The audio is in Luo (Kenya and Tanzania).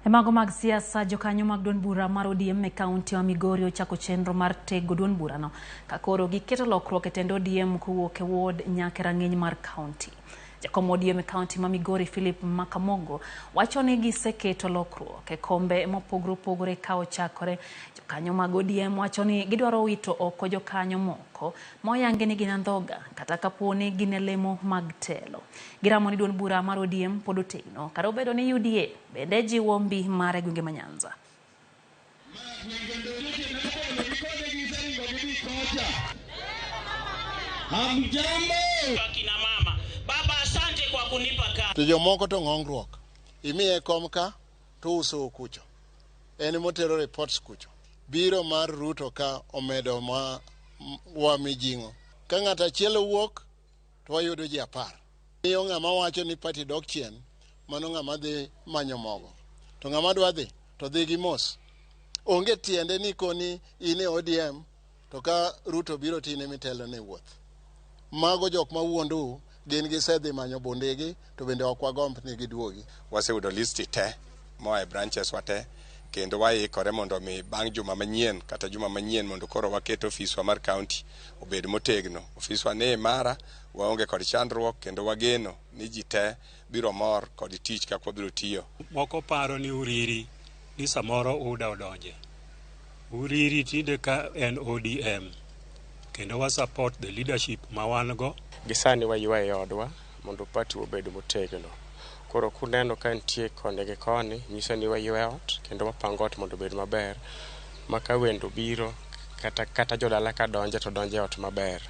E mago mag siasa, jokanyo mag duond bura mar ODM e kaunti ma Migori ochako chenro mar tego duond burano ka koro giketo lokruok e tend ODM kowuok e ward nyaka e rang'iny mar kaunti. Jakom ODM e kaunti ma Migori Philip Makamogo wacho ni giseketo lokruok e kombe mopogore opogore ka ochakore. Jokanyo mag ODM wacho ni gidwaro wito oko jokanyo moko ma oyangi ni gin andhoga kata kapo ni gin e lemo mag telo. Giramo ni duond bura mar ODM pod otegno kata obedo ni UDA bende jiwo mbi mare e gwenge ma Nyanza. Hamjambo. Kina mama baba, asante kwa kunipa kazi. To jomoko to ng'ongruok. Imiye kom ka to uso kucho. En motero reports kucho. Biro mar Ruto ka omedo ma wa mijing'o. Ka ng'ato achiel owuok to wayudo ji 10. Miyo ng'ama wacho ni party dok chien, mano ng'ama dhi manyo mogo. To ng'ama dwa dhi, to dhi gi mos. Onge tiende ni koni in e ODM to ka Ruto biro to in ema itelo ne wuoth. Mago jok ma wuondou gin gisedhi manyo bundegi to bende ok wagomb ni giduogi. Waseyudo listi te moa e branches wa te kendo waikore mondo mi bang' juma manyien kata juma manyien mondo koro waket ofiswa mar county obed motegno. Ofiswa ni imara, waonge kod chandruok kendo wageno ni ji te biro mor kod tich kaka wabiro tiyo. Moko paro ni Uriri ni samoro UDA odonje. Uriri tinde ka en ODM kendo wa support the leadership ma wan go. Gisani waywaye e odwa mondo party obed motegno. Koro kuneno ka nitie koni gi koni, nyiso ni waywe ot kendo wapango ot mondo obed maber ma ka wendo biro kata jodala ka donje to donje ot maber.